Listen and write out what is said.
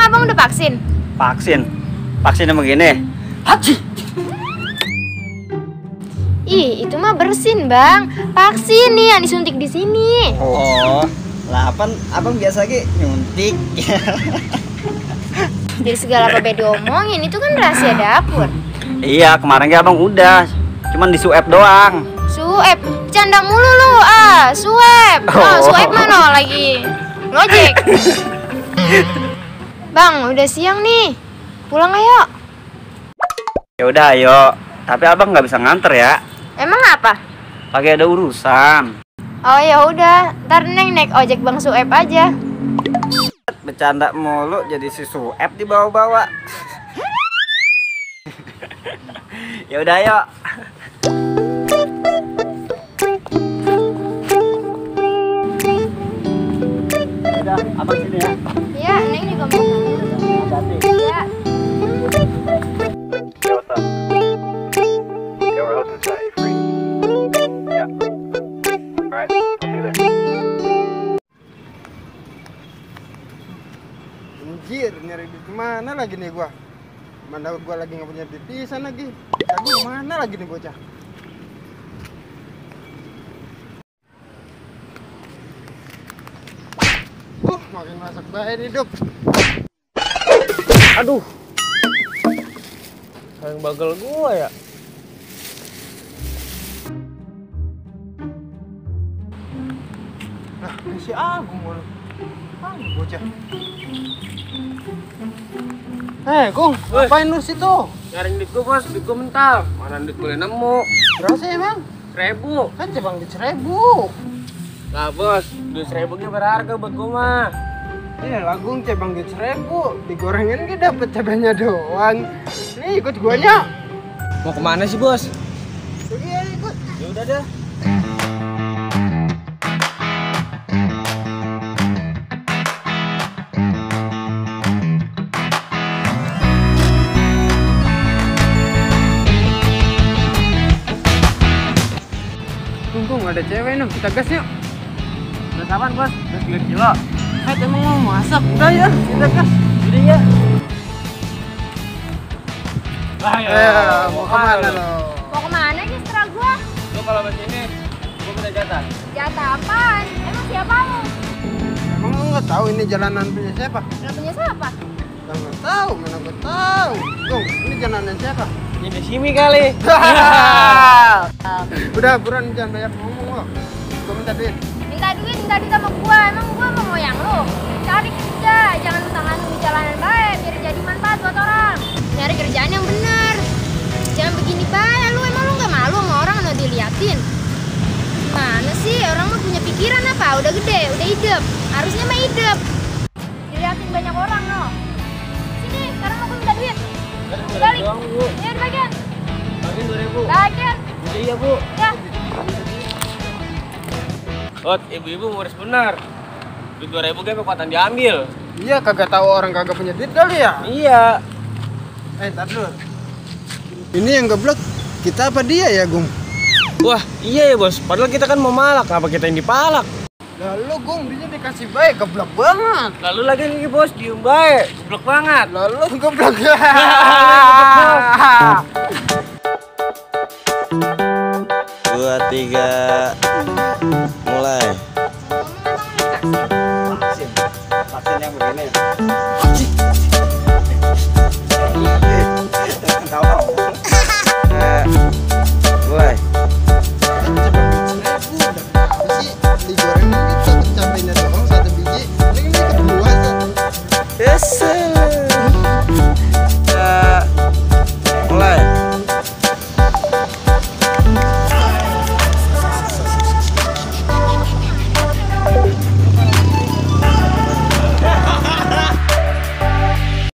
Abang udah vaksin? Vaksin yang begini. Haji. Ih, itu mah bersin, Bang. Vaksin nih yang disuntik di sini. Oh, lah abang biasa nyuntik. Jadi segala apa diomongin itu kan rahasia dapur. Iya, kemarin abang udah, cuman di suap doang. Suap, canda mulu lu. Suap. Suap mana lagi? Ngojek. Bang, udah siang nih. Pulang ayo. Ya udah, ayo. Tapi abang nggak bisa nganter ya. Emang apa? Lagi ada urusan. Oh ya udah, ntar Neng naik ojek Bang Suap aja. Bercanda mulu jadi si Suap dibawa-bawa. Ya udah, ayo. Udah, abang sini ya. Iya, Neng juga mau. Hati-hati. Iya. Anjir, nyari duit kemana lagi nih gua? Mana gua lagi nggak punya duit pisan lagi. Aduh, mana lagi nih bocah? Makin masak baik hidup. Aduh, yang bagel gua ya. Nah, ini si Agung mulu. Mana bocah? Gung, ngapain lu situ? Nyaring duit gua bos, duit gua mental. Mana duit boleh nemu? Berapa sih emang? 1000. Kan cebang di 1000. Nah bos, duit 1000 nya berharga buat gua mah. Iya, Agung cebang di 1000. Digorengin kita dapet cabenya doang. Nih ikut guanya. Mau kemana sih bos? Pergi ya ikut. Ya udah deh. Tunggu, nggak ada cewek nih. Kita gas yuk. Udah kapan bos? Udah 3 kilo. Emang mau masak? Udah ya, kita gas. Jadi ya. Mau kemana lo? Mau kemana sih setelah gua? Lu kalau ke sini, gua minta jatah. Jatah apaan? Emang siapa lu? Emang lu nggak tahu ini jalanan punya siapa? Gak punya siapa? Nggak tahu, mana gue tahu. Gung, ini jalanan siapa? Ini Simi kali. Udah, buruan jangan banyak ngomong lo. Gue minta duit. Minta duit sama gua. Emang gua mau moyang lu? Cari kerja, jangan tangan di jalanan baik biar jadi manfaat buat orang. Nyari kerjaan yang bener. Jangan begini baik lu. Emang lu nggak malu sama orang yang diliatin? Gimana sih? Orang mah punya pikiran apa? Udah gede, udah hidup. Harusnya mah hidup. Diliatin banyak orang lo. Sini, sekarang aku minta duit. Balik. Ya, dibagian. Bagian 2000. Bagian. Iya bu. Ya. Ot, ibu-ibu ngurus benar. Duit 2000 kayak kekuatan diambil. Iya, kagak tahu orang kagak punya duit kali ya? Iya. Tar dulu. Ini yang geblek kita apa dia ya, Gung? Wah, iya ya bos. Padahal kita kan mau malak, apa kita yang dipalak? Lalu Gung, dia dikasih baik, geblek banget. Lalu lagi nih bos, diem baik. Goblok banget. Lalu geblek. Dua, tiga, mulai. Vaksin yang begini.